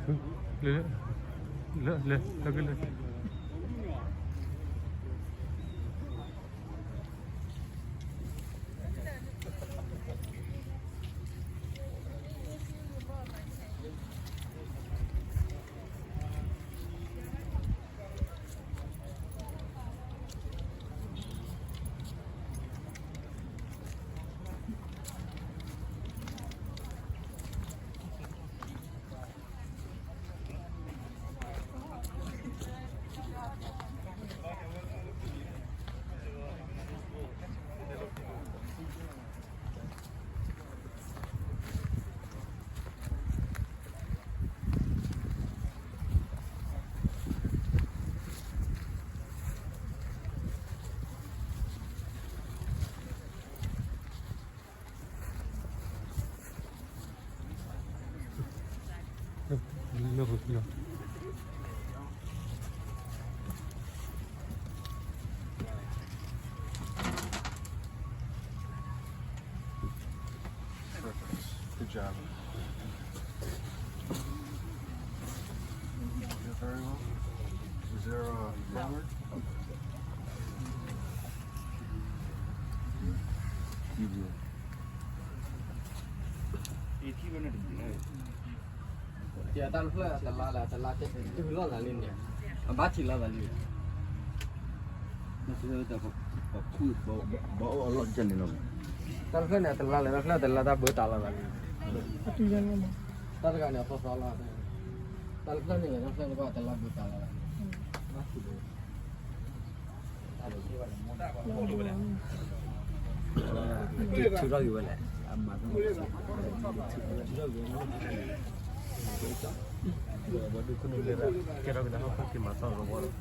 လၢ, လၢ, လၢ, လၢကလၢာ်. Perfect. Good job. You're very welcome. Is there a ruler? You do. တၢ်တဖျၢၣ်တလါလၢ် တလါတတုၤလီၤသးလံန့ၣ်, အဘၣ်ထံးလီၤသးလံ. ဘၣ်အိၣ်အလီၢ်ကန့ၣ်လီၤ. တၢ်တဖျၢၣ်န့ၣ် တလါလၢ် တဖျၢၣ်တလါတၢ်ဘၢတၢ်လီၤသးလံ. တၢ်တဂၤန့ၣ် အသီသီလီၤ. တၢ်တဖျၢၣ်န့ၣ် တဖျၢၣ်တဘၣ်တလါဘၢတၢ်လီၤသးလံ. ဘၣ်ထံးလီၤ. ထုးထီၣ်က့ၤဝဲလဲၣ်, အမၤထုးထီၣ်က့ၤဝဲလဲၣ်, ဘၣ်ဒုးခိၣ်နူာ်လၢ ကဲထီၣ်က့ၤတၢ်ဟီၣ်ခိၣ်က့ၤမၤသီၣ်ကဝီၤလီၤ.